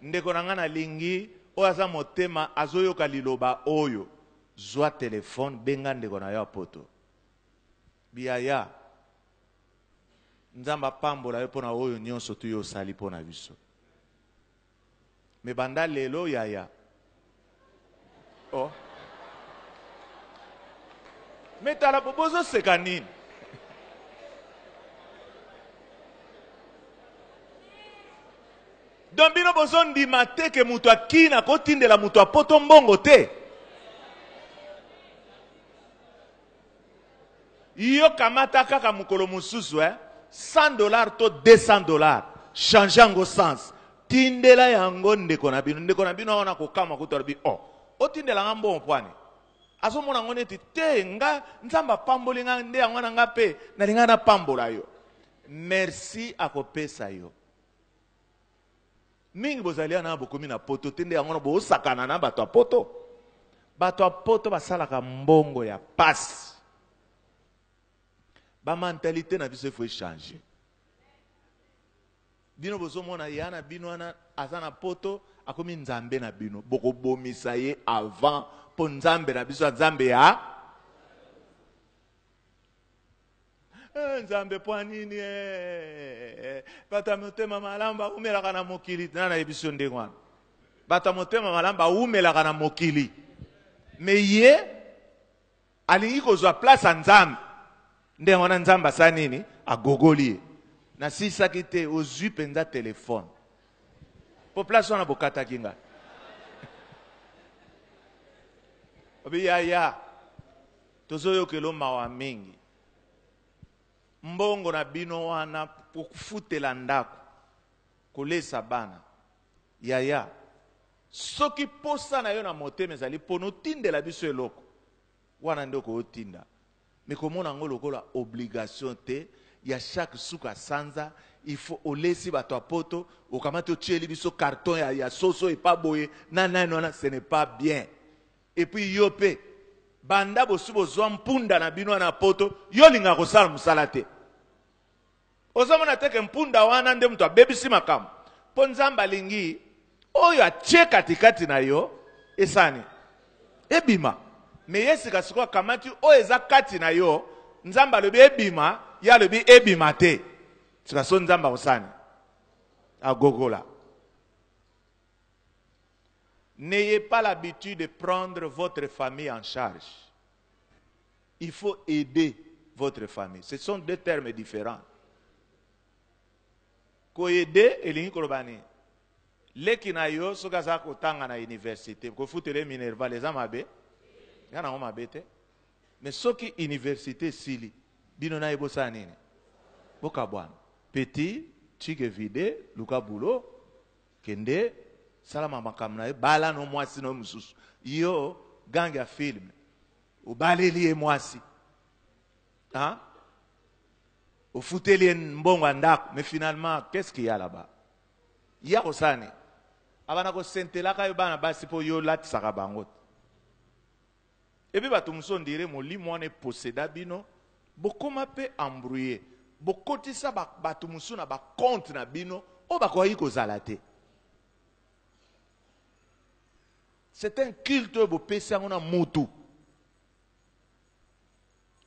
Ndeko na nga nalingi oyo aza motema azoyoka liloba oyo zwa telephone benga ndeko na yo ya poto biyaya Nzambe apambola yo pona oyo nionso tu yo osali pona biso mais banda lelo yaya oh mais tala bozo seka nini? Donc bino bozo ndima te ke mutu ya kin ako tindela mutu ya poto mbongo te? Yo kamata kaka mukolo mususu eh 100 dollars to 200 dollars change yango sens tindela yango ndeko na bino ndeko na bino wana kokamwa kutu alobi oh otindela nga mbongo pwani azomona yango neti te nga nzambe apamboli nga nde yango wana nga mpe nalinga napambola yo merci akopesa yo Mingi bozali wana bokomi na poto te nde yango wana bosakana na bato ya poto. Bato ya poto basalaka mbongo ya pasi. Ba mentalite na biso il faut echanger. Bino bozomona ya na bino wana aza na poto akomi nzambe na bino, bokobomisa ye avant po nzambe na biso ya nzambe ya Eh, nzambe mpo nini eh, bato ya motema malamu bawumelaka na mokili na nayebi yo ndenge wana bato ya motema malamu bawumelaka na mokili me ye alingi kozwa place ya nzambe ndenge wana nzambe asali nini agogoli ye nasilisaki te ozwi mpenza telefone mpo place wana bokataki ngai obi yaya Tozoyokelo mawa mingi. Mbongo na bino wana kofutela ndako, kolesa bana. Yaya, soki posa na yo na motema ezali pona otindela biso eloko, wana nde okotinda. Mais komona yango lokola obligation te ya chaque suka sanza il faut olesi bato ya poto okamati otieli biso carton ya, ya soso epa boye na nani wana, ce n'est pas bien. Et puis yo pe banda bosi bozua mpunda na bino wana poto yo olingaka kosala mosala te. Ozomona te ke mpunda wana nde moto abebisi makambo mpo Nzambe alingi oyo atie katikati na yo esani ebima. Me ye sika sikoyo akamati oyo eza kati na yo, Nzambe alobi ebima, ye alobi ebima te. Sika so Nzambe akosani agogola. N'ayez pas l'habitude de prendre votre famille en charge. Il faut aider votre famille. Ce sont deux termes différents. Koaider elingi koloba nini? Leki na yo soki aza kotanga na université, kofutela ye minerval eza mabe? Eza nango mabe te. Mais soki université esili, bino na ye bosala nini? Bokabwana. Petit, tike vide, luka boulot, Kende sala ma makambo na yo bala no mwasi na yo mosusu yo gang ya film obaleli ye mwasi hein? Ofuteli ye mbongo ya ndako mais finalement qu'est-ce qu'il y a là-bas? Ye akosala nini? Abanda kosentelaka yo bana basi mpo yo olatisaka bango te. Epuis bato mosusu on dirait molimo wana eposeda bino bokoma mpe embrouille bokotisa bato mosusu na ba compte na bino oyo bakokaki kozala te. C'est un culte oyo bopesi yango na mutu.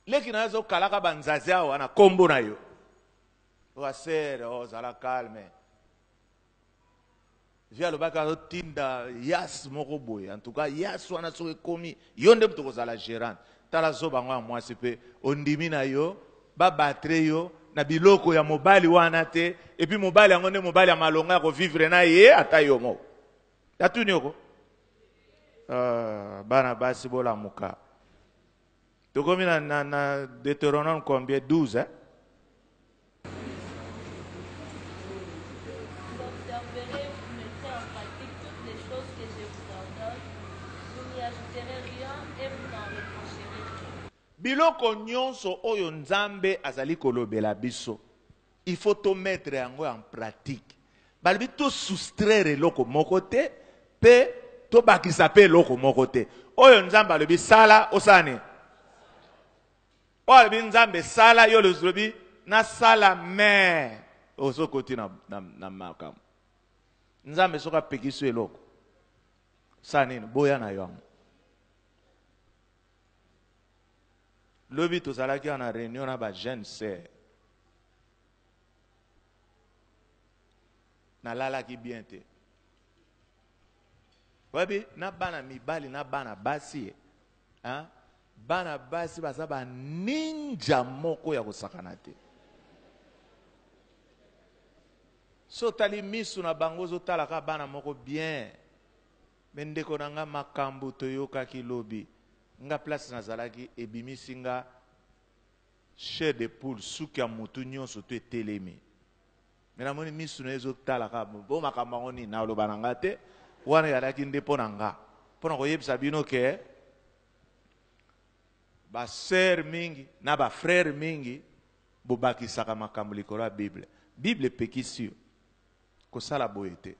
Leki na yo azokalaka banzazi awa na kombo na yo. Oasere, oh, zala calme. Vieux alobaki azotinda yas moko boye en tout cas yas wana soki ekomi yo nde moto okozala gerante tala zoba yango ya mwasi mpe ondimi na yo babatre yo na biloko ya mobali wana te epuis mobali yango nde mobali ya malonga ya kovivre na ye ata yo moko natuni yoko uh, bana basi bolamuka tokomi na, na, na Deutéronome combien 12 hein? Biloko nyonso oyo Nzambe azali kolobela biso, il faut to mettre yango en pratique. Balobi to soustraire eloko moko te pe tobakisa pe eloko moko te. Oyo Nzambe alobi sala, osala nini? Oyo alobi Nzambe sala, yo olobi nasala mais ozokoti na, na, na makambo. Nzambe soki apekisi yo eloko, sala nini? Boya na yo yango. Lobi tozalaki awa na reunion na ba jeune sœur. Nalalaki bien te. Oyebi na bana mibali na bana basi hein? Bana basi baza ba ninja moko ya kosakana te. So otali misu na bango ozotala kaka bana moko bien. Mais ndeko na nga makambu toyokaki lobi nga place nazalaki ebimisi nga chair de poule suki ya mutu nionso tout etelemi. Mais namoni misu na ye ezotala kaka bo makambo yango nini naloba na nga te wana ezalaki nde mpo na nga mpo na koyebisa bino ke ba sœur mingi na ba frère mingi bobakisaka makambo likolo ya Bible. Bible epekisi yo kosala boye te.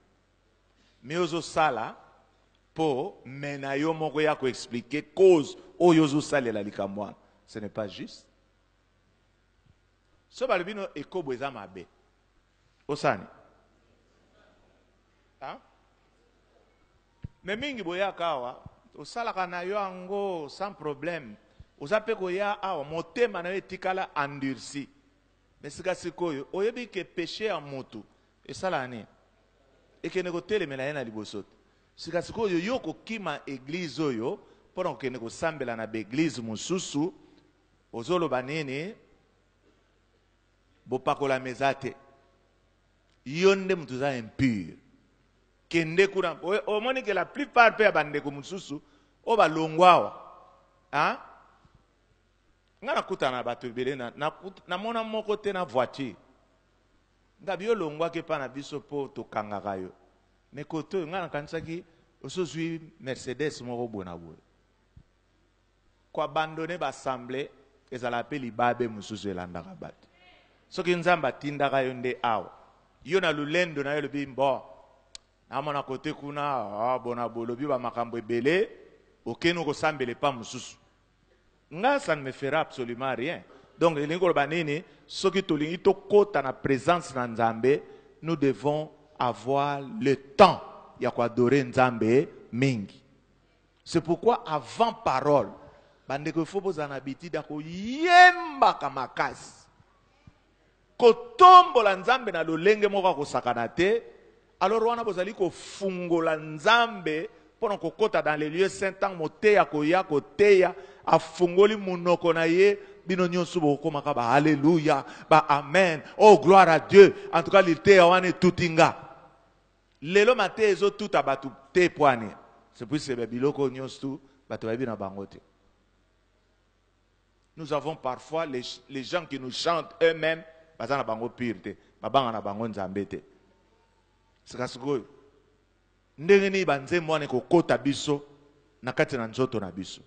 Mais ozosala po mais na yo moko ya ko expliquer cause oyo ozosalela likambo wana. Ce n'est pas juste. So balobi no ekobo eza mabe. Osani? Hein? Mais mingi boyaka awa osalaka na yo yango sans problème. Oza pe koya awa motema na yo etikala endurci. Mais sika sikoyo oyebi ke péché ya mutu esalaka nini? Ekende kotelemela ye na liboso te. Sika sikoyo yo kokima eglise oyo mpo na kokende kosambela na ba eglise mosusu, ozoloba nini? Bopakolami eza te. Yo nde moto oza impur. Kende kuna. Omoni ke la plupart pe ya bandeko mosusu oyo balongwa awa, hein? Nga nakutana na bato ebele na, namona moko te na voiture. Ngabi yo olongwaki epa na biso po tokangaka yo. Mais kote oyo nga nakanisaki osi ozwi Mercedes moko boye na boye. Ko abandonner ba assemblee ezalaka pe libabe mosusu elandaka bato. Soki Nzambe atindaka yo nde awa, yo na lolendo na yo olobi bon, namona kote kuna ah, bona boye olobi ba makambo ebele, okeni kosambela epa mosusu. Nga ça ne me fera absolument rien. Donc elingi koloba nini? Soki tolingi tokota na presence na Nzambe, nous devons avoir le temps ya ko adorer Nzambe mingi. C'est pourquoi avant parole, bandeko il faut bozala na habitude ya koyembaka makasi. Kotombola Nzambe na lolenge moko ya kosakana te, alors wana bozali kofungola Nzambe mpo na kokota dans les lieux saints ntango moteyi akoya koteya, afungoli monoko na ye, bino nyonso bokokomaka ba alleluia, ba amen, oh gloire à Dieu, en tout cas liteya wana etuti nga. Lelo mateya ezotuta bato te pwani? C'est puisque ba biloko nyonso tu bato bayebi na bango te. Nous avons parfois les, les gens qui nous chantent eux-mêmes, baza na bango pire te, babanga na bango Nzambe te. Sika sikoyo, ndenge nini ba nzembo wana ekokota biso na kati na nzoto na biso?